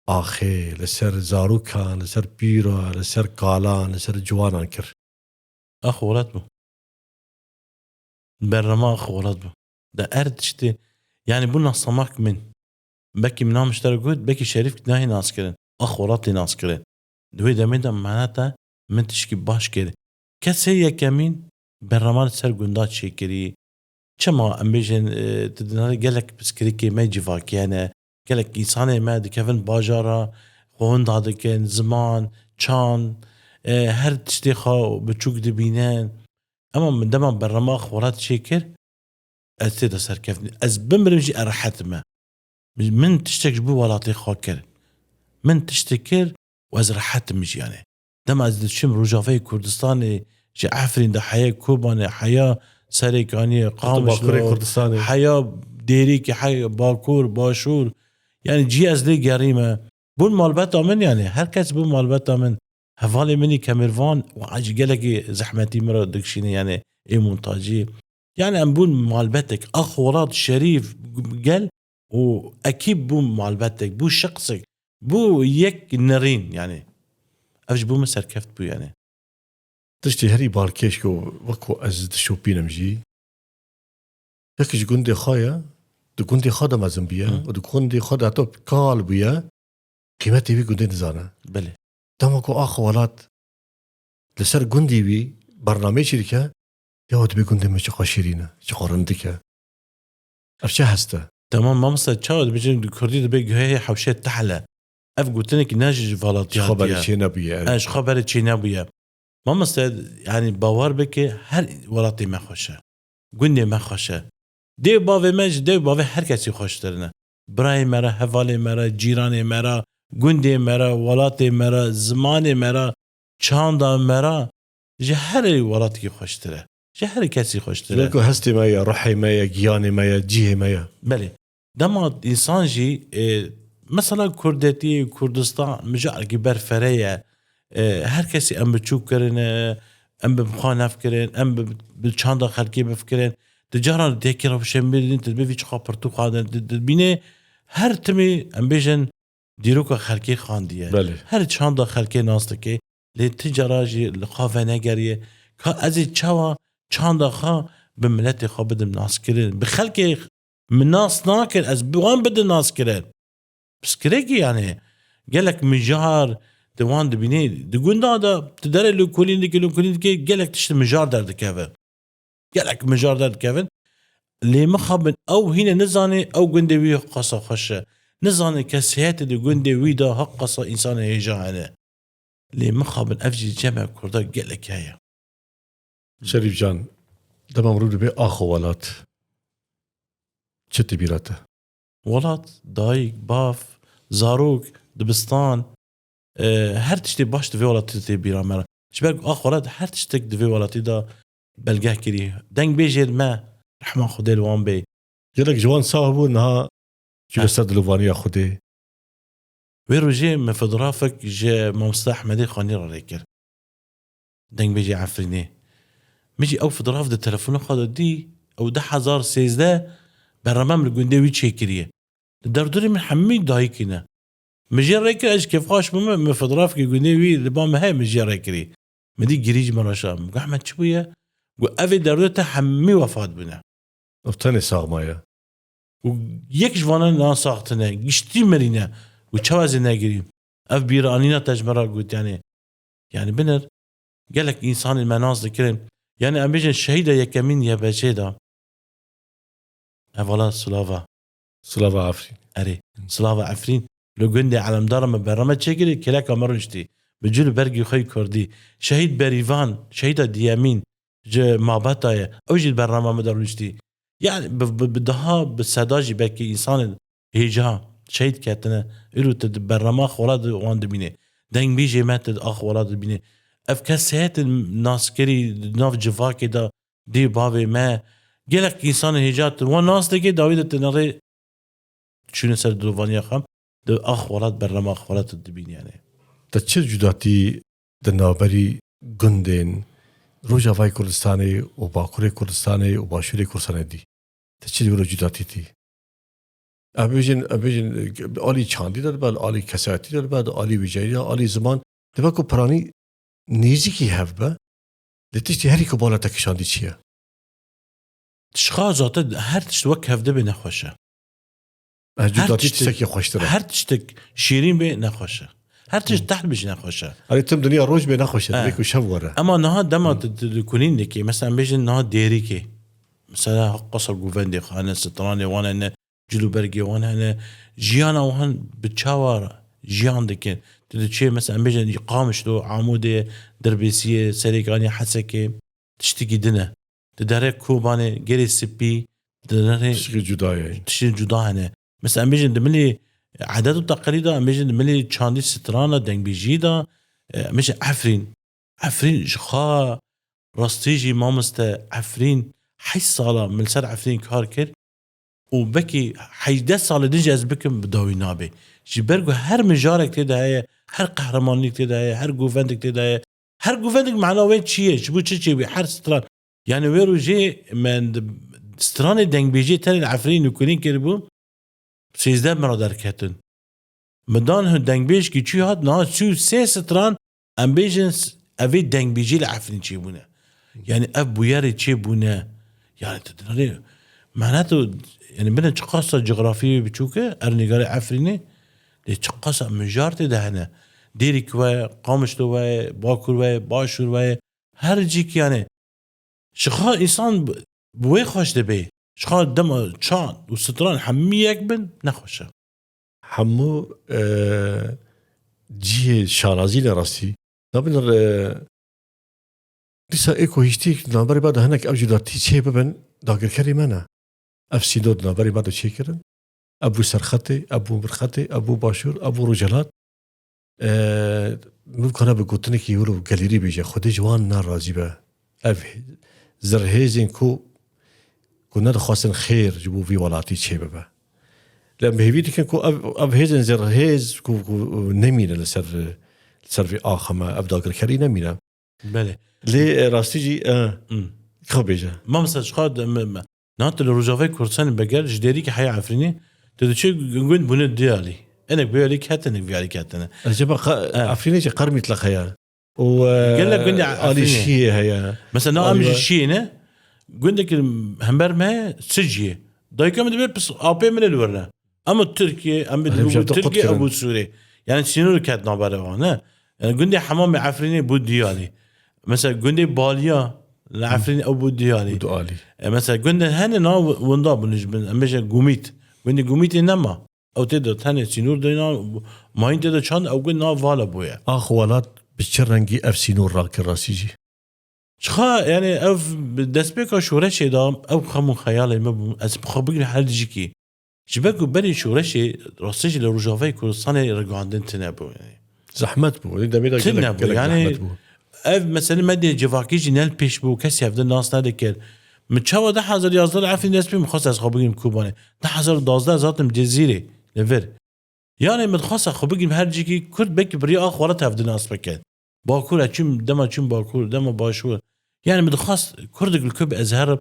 axê, li ser zarokan, li ser pîra, li ser kalan, li ser ciwanan kir. Ax welat bû. Bernama ax welat bû. De her tiştê, yani bû nasamak min. Belkî min nam ji te re got, belkî Şerîf nahê naskirin. Ax welat tê naskirin. Di wê demê de mehna te min tişkî baş kir. Kesê yekemîn bernama li ser gunda çêkirî. Çima em bêjin, e, tu dinere gelek pirsgirêkê me civakî hene, gelek însanê me dikevin bajara, xwe winda dikin, ziman, çand, e, her tiştê xwe biçûk dibînin. Ema min dema bernama xwe welat çêkir, ez tê de serkeftin. Ez bimirim jî ez rehet me. Min tiştek ji bo welatê xwe kir. Min tiştek kir û ez rehet im jî, yani. Dema ez diçim Rojavayê Kurdistanê, ji Efrîn de heye Kobanê, heya Serêkaniyê, Heta Qamişlo, Bakurê Kurdistanê. Heya Dêrikê, heya Bakur, Başûr. Yani cî ez lê gerîme. Bûn malbeta min, yani her kes bû malbeta min. Hevalê min î Kemirvan û ecî gelekî zehmetî min re dikişîne, yani ê montajî. Yani em bûn malbetek, ax welat, Şerîf, gel û ekîb bû malbetek, bû şexsek, bû yek nerîn, yani. Ev ji bo min serkeft bû, yani. Tiştê herî balkêş ku wek ku ez dişopînim jî, yek ji gundê xwe ye, di gundê xwe de mezin bûye Hı. û di gundê xwe de heta kal bûye, qîmetê vî gundê nizane. Belê. Dema ku ax welat li ser gundî wî bernameyekî dike, ya dibê gundê me çiqa şîrîn e, çiqa rindik e. Ev çi hest e? Tamam, mamoste, çawa dibêjin, di kurdî dibê guhê hewşê tehl e. Ev gotinekî ne ji, ji velatiyatiya. Ji xwe berê çê nebûye, evet. E, ji xwe berê çê nebûye. Mamoste, yani bawer bike, her welatê me xweş e. Gundê me xweş e. Dê û bavê me ji dê û bavê her kesî xweştir in. Birayê me re, hevalê me re, cîranê me re, gundê me re, welatê me re, zimanê me re, çanda me re, ji herî welatekî xweştir e. Ji herî kesî xweştir e. Ji ber ku hestê me ye, ruhê me ye, giyanê me ye, cihê me ye. Belê. Dema însan jî, e, mesela Kurdetî, Kurdistan, mijarekî berfere ye. E, her kesî em bi çûk kirine, em bi xwe nefkirin, em bi, bi çanda xelkê bifikirin. Di caran têkî rewşenbîrî din, tu dibê vî çiqa pirtûk xwendin, di, dibînê her timî, em bêjin, dîroka xelkê xandiye. Belê. Her çanda xelkê nas dike. Lê ti cara jî li xwe venegeriye. Ka ez ê çawa çanda xwe bi miletê xwe bidim naskirin? Bi xelkê min nas nakin, ez bi wan bidim naskirin. Piskirekî yani gelek mijar di wan dibînî. Di gunda de tu derê lêkolîn dikî, lêkolîn dikî, gelek tişt mijar derdikeve. Gelek mijar derdikevin. Lê mixabin ew hîne nizanê ew gundê wî qasa xweş e. Nizanê kesayetê di gundê wî de haq qasa însanê hêja hene. Lê mixabin ev jî cem e Kurda gelek heye. Şerîf can, dema mirov dibê axo welat, çi tê bîra te? Welat, dayik, bav, zarok, dibistan, e, her tiştê baş di vê welatî de tê bîra me re. Ji ber ku ax welat her tiştek di vê welatî de belgeh kirî. Dengbêjên me, rehma Xwedê li wan bê. Gelek ji wan sax bû, niha çûne Heh. ser dilovaniya Xwedê. Wê rojê me fotografek ji Mamoste Ehmedê Xanî re rê kir. Dengbêjê Efrînê. Min jî ew fotograf di telefona xwe de dî, ew du hezar sêzdeh bernameya min li gundê wî çêkiriye. Di derdorê min hemî dayikî ne. Min jê rê kir, ez ji kêfxweş bûme, min fotografekî gundê wî li ba min heye, min jê rê kirî. Min dî girî ji min re şa. Min got, Ehmed çi bûye? Got, ev ê derdorê te hemî wefat bûne. Ev tenê sax maye. Û yek ji vanan nan sax tine, giştî mirîne. Û çawa ez ê negirîm? Ev bîranîna te ji min re got, yani, yani binir, gelek însanên me nas dikirin. Yani em bêjin şehîda yekemîn Y B C'ê de. Hevala Silava. Silava Efrîn. Erê, Silava Efrîn. Li gundê Elemdara me bername çêkirî, kêleka me rûniştî. Bi cil û bergî xwe yî kurdî. Şehîd Berîvan, şehîda diyemîn ji Mabeta ye. Ew jî di bernama me de rûniştî. Yani bi, bi, bi daha, bi seda jî belkî însanên hêja şehîd ketine. Îro tu di bernama xwe de wan dibînê. Dengbêjê me tu di ax wela dibînê. Ev kesayetên naskirî di nav civakê de dê bavê me. Gelek însanên hêja tu wan nas dike, dawî de tu nerê çûne ser dilovaniya xwe, di ax welat bernama xwe welat dibînî yani. Te çi cudatî di navberî gundên Rojavayê Kurdistanê û Bakurê Kurdistanê û Başûrê Kurdistanê dî? Te çi di wilo cudatî dî? Em bêjin, em bêjin, alî çandî de dibe, alî kesayetî de dibe, alî wêjeyî de, alî ziman. Dibe ku piranî nêzîkî hev be, lê tiştê herî ku bala te kişandî çi ye? Tişka zaten her tişt wek hev dibe nexweş e. Ez Her cudatî tiştek, tiştekî xweştir e. Her tiştek şîrîn bê nexweş e. Her tişt Hmm. teht bê jî nexweş e. Erê tim dinya roj bê nexweş e, He. Divê ku şev were. Ema niha dema Hmm. tu, tu, tu kunîn dikî, mesela em bêjin niha dêrîkê. Mesela haq qasa govendê xane, stranê wan hene, cil û bergê wan hene. Jiyana wan bi çawa jiyan dikin? Tu diçê mesela em bêjin Qamişlo, Amûdê, Dirbêsiyê, Serêkaniyê, Hesekê. Tiştekî din e. Di derê Kobanê, Gerê Spî, di derê Tiştekî cuda ye. Tiştên cuda hene. Mesela em bêjin di milê edet û teqelî de, em bêjin di milê çandî strana, dengbêjiyî de, e, em bêjin Efrîn. Efrîn ji xwe rastî jî mamoste Efrîn heşt sala min li ser Efrîn kar kir. û belkî hejdeh salê din jî ez bikim bi dawî nabe. Ji ber ku her mijarek tê de heye, her qehremanlîk tê de heye, her govendek tê de heye, her govendek mana wê çi ye, ji bo çi çêbû, her stran. Yani wê rojê me di stranê dengbêjê tenê li Efrînê nûkûnî kiribû, sêzdeh min re derketin. Min dan hin dengbêjkî çû hat, niha çû sê stran, em bêjin s-, evê dengbêjî li Efrîn çêbûne. Yani ev bûyerê çêbûne. Yani tu dinirê, mehnet û, yani bine çiqasa cografiyê biçûk e, ernîgarê Efrînê, lê çiqasa mijar tê de hene. Dêrîk we, Qamişlo we, Bakur we, Başûr we, her cîk yani. Ji xwe însan bi, bi wê xweş dibe. Ji xwe dema çand û stran hemî yek bin, nexweş e. Hemû, e, cihê şanazî ne rastî. Nabin re, dîsa ê ku hiştî navberê ba de hinek ev cudatî çê bibin, dagirkerê me ne. Ev sînor di navberê me de çêkirin. Ev bû serxetê, ev bû mirxetê, ev bû başûr, ev bû rojhelat. E, Min kare bi gotinekî wilo gelêrî bêje. Xwedê ji wan ne razî be. Ev zirhêzên ku, ku nedixwastin xêr ji bo vî welatî çêbibe. Lê em bi hêvî dikin ku ev, ev hêzên zirhêz ku, ku nemîne li ser, li ser vî axa me, ev dagirkerî nemîne. Belê. Lê, e, rastî jî, e, Hmm. xwe bêje. Mamoste, ji xwe de me, me, niha tu li Rojavayê Kurdistanê veger, ji Dêrikê heya Efrînê, tu diçî gund bûne du alî. Hinek vê alî ketin, hinek vê alî ketine. Eceba qa-, E. Efrînê jî qer mîtleq heye. Û, e, Gelek gundê alî Efrînê. Şiyê heye. Mesela, na em Alî jî ve- Şiyê ne, gundekî hember me heye, Siciyê. Dayika min dibê pis apê min ê li wir ne. Em û Tirkiye, em ê Erê, dibû jevta Tirkiye, qut ew bû kirin. Sûrê. Yani sînorê ket navbera wan, ne? Yani gundê Hemamê Efrînê bû du alî. Mesela gundê Baliya li Efrînê ew bû du alî. Bû du alî. E, mesela gundên hene na wi-, winda bûn ji bin, em bêje Gumît. Gundê Gumîtê nema. Ew tê de tenê sînor de na, mayîn tê de çand, ew gund na vala bûye. Ax welat bi çi rengî ev sînor rakir rastî jî? Çiqa, yani ev bi destpêka şoreşê de ew xem û xeyalê me bû. Ez bi xwe bigrim her dijikî. Ji ber ku berî şoreşê rastî jî li Rojavayê Kurdistanê rigandin tune bû, yani. Zehmet bû. Wê demê de Tune gelek, bû, gelek yani zehmet bû. Ev mesele medyaya civakî jî ne li pêş bû, kesî hevdin nas nedikir. Min çawa du hezar yazdeh li Efrîn dest pê min xwest ez xwe bigrim Kobanê. Du hezar û duwazdeh ez hatim Cezîrê li vir. Yani min dixwest ez xwe bigrim her cîkî Kurd belkî bi riya ax welat hevdin nas bikin. Bakur, ez çûm, dema çûm Bakur, dema Başûr. Yani min dixwest Kurdek li ku bi ez herim.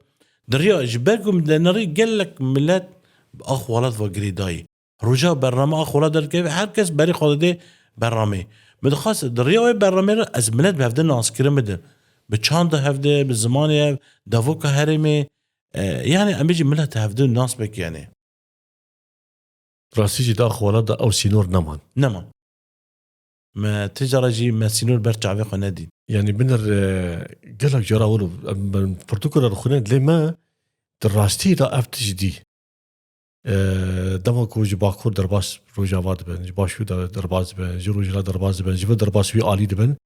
Di riya ji ber ku min de nerî gelek milet bi ax welat ve girêdayî. Roja bername ax welat derkeve, her kes berê xwe didê bernameyê. Min dixwest di riya wê bernameyê re ez milet bi hevde naskirin bidim. Bi çanda hevde, bi zimanê hev, davoka herêmê, e, yani em bêjin milet hevde nas bike yani. Rastî jî di ax welat de ew sînor neman. Neman. Me ti cara jî me sînor ber çavê xwe nedît. Yani binir, e, gelek cara wilo, em, em pirtûkê re dixwînin, lê me di rastî de ev tişt dî. E, dema ku ji Bakur derbas Rojava dibin, ji Başûr de derbas dibin, ji Rojhilat derbas dibin, ji vir derbas wî alî dibin.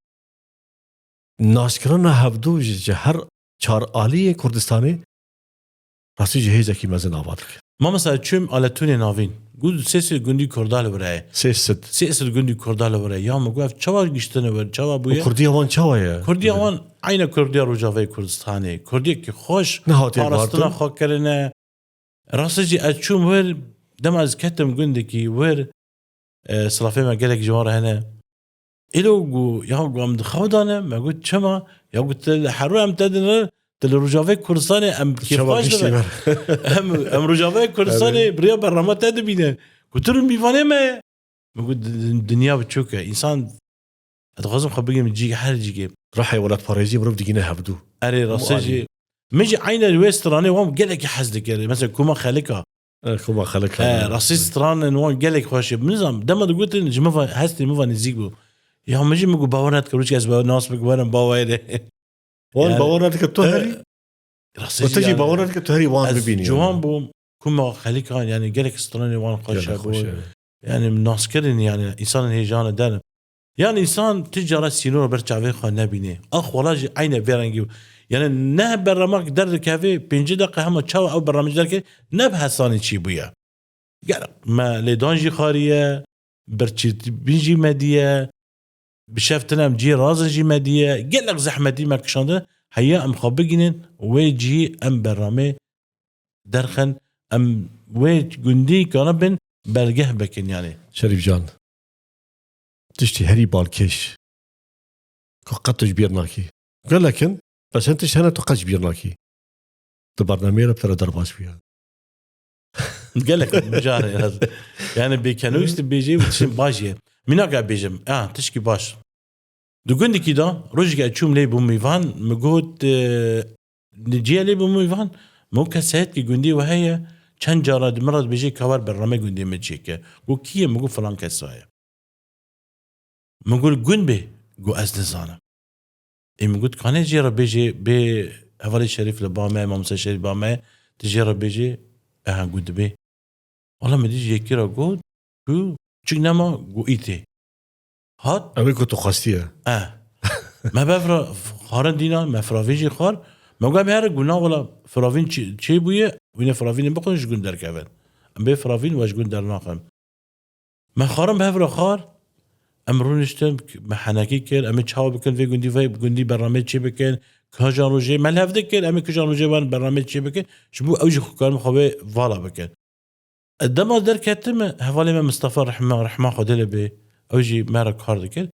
Naskirina hevdû ji, ji her çar aliyê Kurdistanê rastî ji hêzekî mezin ava dike. Mamosta, çûm Aletûnê navîn. Got sê sed gundî Kurda li wir heye. Sê sed. Sê sed gundî Kurda li wir heye. Ya min got ev çawa giştine wir, çawa bûye? Û Kurdiya wan çawa ye? Kurdiya wan eyna Kurdiya Rojavayê Kurdistanê. Kurdiyekî xweş, Nehatiye parastina guhartin. Xwe kirine. Rastî jî ez çûm wir, dema ez ketim gundekî wir, e, silafê me gelek ji wan re hene. Îro got, ya got, em di xew de ne, me got, çima? Ya got, tu li Hero em te din re, tu li Rojavayê Kurdistanê em kêfxweş dibin. Em, em Rojavayê Kurdistanê Evet. bi riya bernama te dibîne. Got, tu rû mîvanê me ye. Min got, "Di-, di-, dinya biçûk e. Însan, ez dixwazim xwe bigim cî, her cîkê." Rihê welatparêzî mirov digîne hevdû. Erê, rastî Mualî. jî. Min jî eyne wê stranê wan gelekî hez dikir. Mesela Koma Xelika. E, Koma Xelika. E, rastî stranên wan gelek xweş e. Min zam, dema digotin, ji min ve, hestê min ve nêzîk bû. Ya min jî min got, "Bawer nedikir, wî ez bawer nas bikim, werin bawayê de." Wan Yani, bawer nedike tu e, herî? Rastî Û te jî jî yani, bawer nedike tu herî wan ez bibînî, ciwan yani. bûm, Koma Xelika, yani gelek stranê wan xweş Gelek hebû. xweş e. Yani naskirin yani, însanên hêjane derin. Yani însan tu cara sînor ber çavê xwe nebîne. Ax wela jî eyne vê rengî bû. Yani ne bernamek derdikeve, pêncî deqe hema çawa ew bernamek derke, ne bi hesanî çî bûye. Gerek me lêdan jî xariye, birçîtbîn jî me diye, bi şev tine em cihê razin jî me diye, gelek zehmetî me kişandin, heya em xwe bigînin, wê cihî em bernamê derxin, em wê gundî karibin belgeh bikin yani. Şerîf can, tiştî herî balkêş ku qet tu ji bîr nakî. Gelek in, bes hin tişt hene tu qet ji bîr nakî. Di bernameyê re bi te re derbas bûye. Gelek mijarê ez. Yani bêkenûş dibêjî û tiştên baş ye. Mînak e bêjim, a, tişkî baş. Di gundekî de rojekê ez çûm lê bûm mîvan, min got, e, li cihê lê bûm mîvan, min got, "Kesayet ki gundî we heye, çend cara di min re dibêje ka wer bername gundê min çêke." Got, "Kî ye?" Min got, "Filan kesa ye." Min got, "Li gund bê?" Got, "Ez nizanim." Ê min got, "Kanê jê re bêjê, bê hevalê Şerîf li ba me, Mamoste Şerîf ba me, tu jê re bêjê, eha got dibê." Wala min dî ji yekî re got, "Ku çik nema?" Got, "Îtê." Hat. Ew ê ku tu xwestiye. Eh. Me bev re xwarin dîna, me firavîn jî xwar. Me got, "Em here got na wala firavîn çi-, çê bûye, Wîne firavînê bixwin ji gund derkevin. Em bê firavîn we ji gund dernaxin. Me xwarin bi hev re xwar. Em rûniştin, me henekî kir, em ê çawa bikin vê gundî, vê gundî bernameyê çê bikin, kijan rojê, me li hev dikir, em ê kijan rojê wan bernameyê çê bikin, ji bo ew jî xwe karin xwe wê vala bikin. Dema derketim, hevalê me Mistefa rehma, rehma Xwedê lê bê, ew jî me re kar dikir.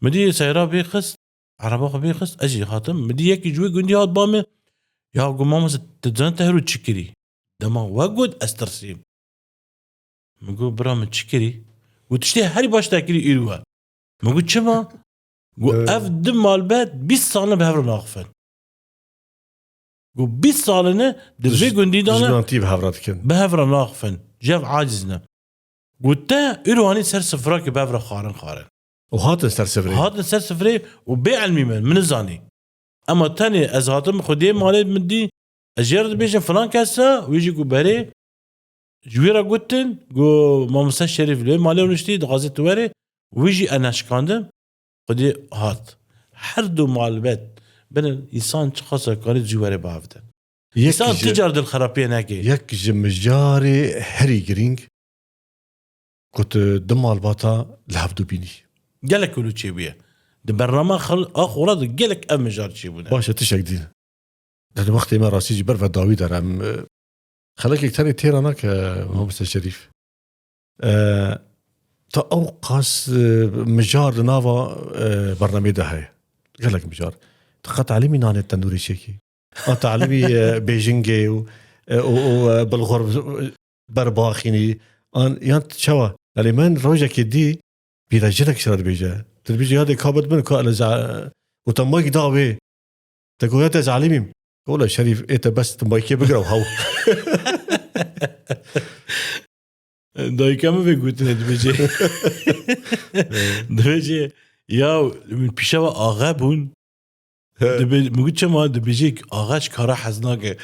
Min dî seyra bê xist, ereba xwe bê xist, ez jî hatim. Min dî yekî ji wê gundî hat ba min, ya got, "Mamoste, tu dizanî te hero çi kirî?" Dema we got, ez tirsîm. Min got, "Bira min çi kirî?" Got, "Tiştê herî baş te kirî îro we." Min got, "Çima?" Got, Ee. "Ev du malbet bîst sal in bi hev re naxifin." Got, "Bîst sal in di vê gundî de ne, Dijminantî bi hev re dikin. Bi hev re naxifin. Ji hev aciz ne." Got, "Te îro anî ser sifra ki bi hev re xwarin xwarin." Û hatin ser sifrê. Hatin ser sifrê û bê elmî min, min nizanî. Ema tenê ez hatim xwediyê malê min dî, ez jê re dibêjim filan kes e, wî jî got, "Berê." Ji wî re gotin, got, "Mamoste Şerîf li malê rûniştî, dixwaze tu were." Wî jî ez neşikandim, xwedî hat. Her du malbet binin, însan çiqas e karî ji were bavide. Yek Însan ji, ti car dilxerapiye neke. Yek ji mijarê herî girîng ku tu di malbata li hevdû bînî. Gelek wilo çêbûye. Di bernama xil-, a xwe de gelek ev mijar çêbûne. Baş e, tiştek dî. Di wextê me rastî jî ber ve dawî der em, e, xelekek tenê têra nake, Mamoste Şerîf. E, ta ew qas, e, mijar di nava, e, bernameyê de heye. Gelek mijar. Tu qet elîmî nanê tendûrê çêkî? A talibî, e, bêjingê û, e, û, û, e, bilxor ber baxînî. An, yan çawa? Yanî min rojekê dî bîra jinek ji re dibêje. Tu dibêjî, "Ya dê ka bit bin, ka ele za-," û te mayk da wê. Te got, "Ya te zalimîm." Ola Şerîf, ê te bes tu maykê bigire û haw. Dayika min vê gotinê dibêje. Dibêje, "Ya min pîşewa axe bûn." He. Dibê-, min got, "Çima?" Dibêje, "Axe ji kara hez nake."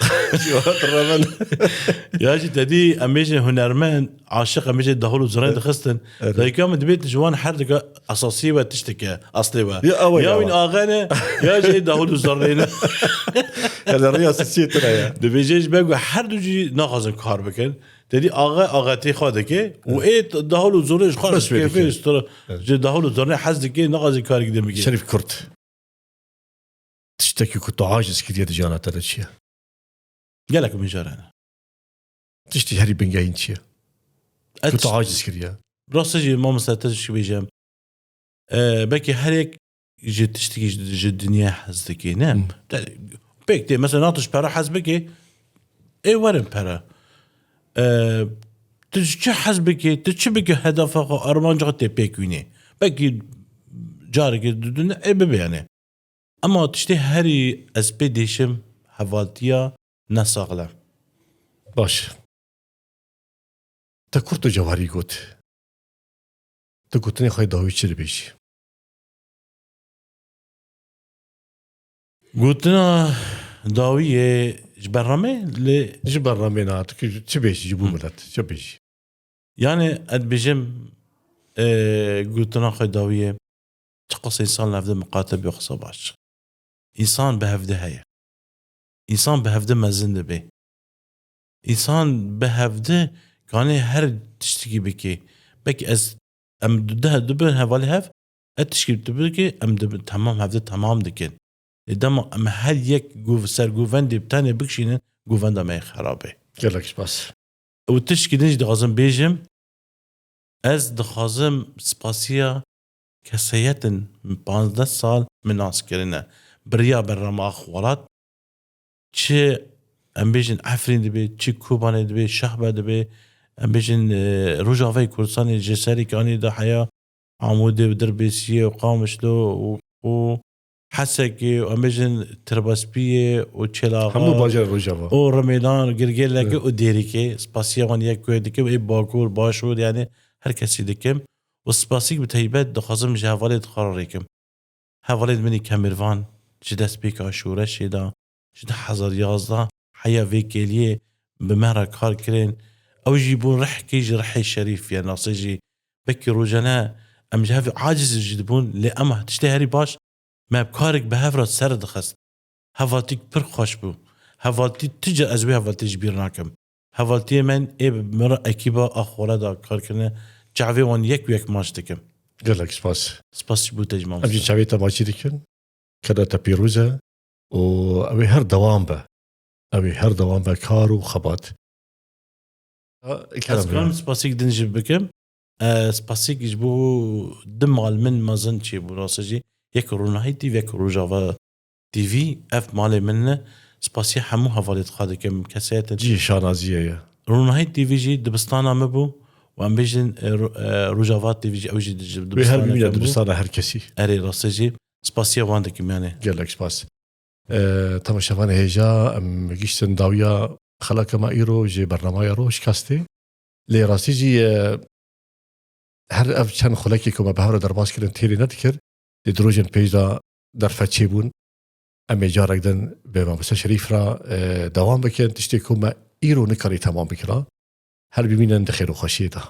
Ji wan remen. Ya jî te dî, em bêjin hunermend, aşiq, em bêjin dahol û zirnê Evet. dixistin. Evet. Dayika min dibê tu ji wan her dika esasiyê we tiştike, eslê we. Ya ew e Ya ya wîn we. Axe ne, ya jî dahol û zirnê ne. Ya li rêya sisiyê tune ya. Dibêje ji ber ku her du jî naxwazin kar bikin. Te dî axe, axetê xwe dike û Evet. ê dahol û zirnê ji xwe Bes wê kêfê dike. stra-, Evet. ji dahol û zirnê hez dike, naxwaze karek din bike. Şerîf Kurt. Tiştekî ku tu aciz kiriye di jiyana te de çi ye? Gelek mijar hene. Tiştî herî bingehîn çi ye? Ez Ku tu tişt-, aciz kiriye? Rastî jî mamoste te jî bêjim. E, belkî her yek ji tiştekî ji, ji dinya hez dike, ne? Hmm. Te, pêk tê, mesela, na tu ji pera hez bike, ê werin pera. E, tu ji çi hez bike, tu çi bike hedefa xwe, armanca xwe tê pêk wînê. Belkî carekê di din ê bibe yani. Ema tiştê herî ez pê dêşim hevaltiya nesaxlem. Baş. Te kurt û cewarî got. Tu gotinê xwe dawî çi dibêjî? Gotina dawiyê ji bernamê lê Ji bernamê na, tu ki çi bêjî ji bo Hmm. milet? Çi bêjî? Yani, ez dibêjim, e, gotina xwe dawiyê, çiqas însan li hevdî miqate bê xwesa baş. Însan bi hevdî heye. Însan bi hevdî mezin dibe. Însan bi hevdî kanê her tiştekî bike. Belkî ez, em du deh dibin hevalê hev, ez tişkî tu bike, em dibi-, temam hevdî temam dikin. Lê dema em her yek gov-, ser govendê bi tenê bikişînin, govenda me yê xerab e. Gelek spas. Û tişkî din jî dixwazim bêjim, ez dixwazim spasiya keseyetin min panzdeh sal min nas kirine. Biriya bernama Axwelat, çi em bêjin Efrîn dibe, çi Kobanê dibe, Şehbe dibe, em bêjin, e, Rojavayê Kurdistanê ji serî kanî de heya Amûdê û Dirbêsiyê û Qamişlo û, û Hesekê û em bêjin Tirbespiyê û Çêlaxa Hemû bajarê Rojava. û Rimêlan û Girgêlekê Evet. û Dêrikê. Spasiya wan yek ku dikim, ê Bakur, Başûr, yani her kesî dikim. Û spasîk bi teybet dixwazim ji hevalê dixwara rêkim. Hevalên min ê Kemirvan ji destpêka şoreşê de, ji du hezar yazdeh heya vê kêliyê bi me re kar kirin. Ew jî bûn rihkê ji rihê şerîf, ya nasê jî belkî rojane em ji hev aciz jî dibûn, lê em tiştê herî baş me bi karek bi hev re ser dixist. Hevatîk pir xweş bû. Hevaltî tu ca ez wê hevaltî ji bîr nakim. Hevaltiyê me ê bi min re ekîba a xwe re da kar kirine. Çavê wan yek û yek maç dikim. Gelek spas. Spas ji bo te jî Em jî mamoste. çavê te maçî dikin. Keda te pîroz e û ew ê her dewam be. Ew ê her dewam be kar û xebat. Ha, Ez kerem karim be. spasîk din jî bikim. E, spasîk ji bo du mal min mezin çêbû rastî jî. Yek Ronahî T V, yek Rojava T V. Ev malê min ne. Spasiya hemû hevalê xwe dikim. Kesayetên Cihê şanaziyê ye. Ronahî T V jî dibistana min bû. Û em bêjin, e, Ro-, e, Rojava T V jî, ew jî di-, Wê her dibistana bimîne min bû. Dibistana her kesî. Erê rastî jî spasiya wan dikim yani. Gelek spas. E, temaşevanê hêja, em giştin dawiya xeleka me îro ji bernamaya Rojkastê. Lê rastî jî, e, her ev çend xulekê ku me bi hev re derbas kirin têrê nedikir, lê di rojên pêş de derfet çêbûn. Em ê carek din bi Mamoste Şerîf re, e, dewam bikin. Tiştê ku me îro nikarî temam bikira. Her bimînin di xêr û xweşiyê de.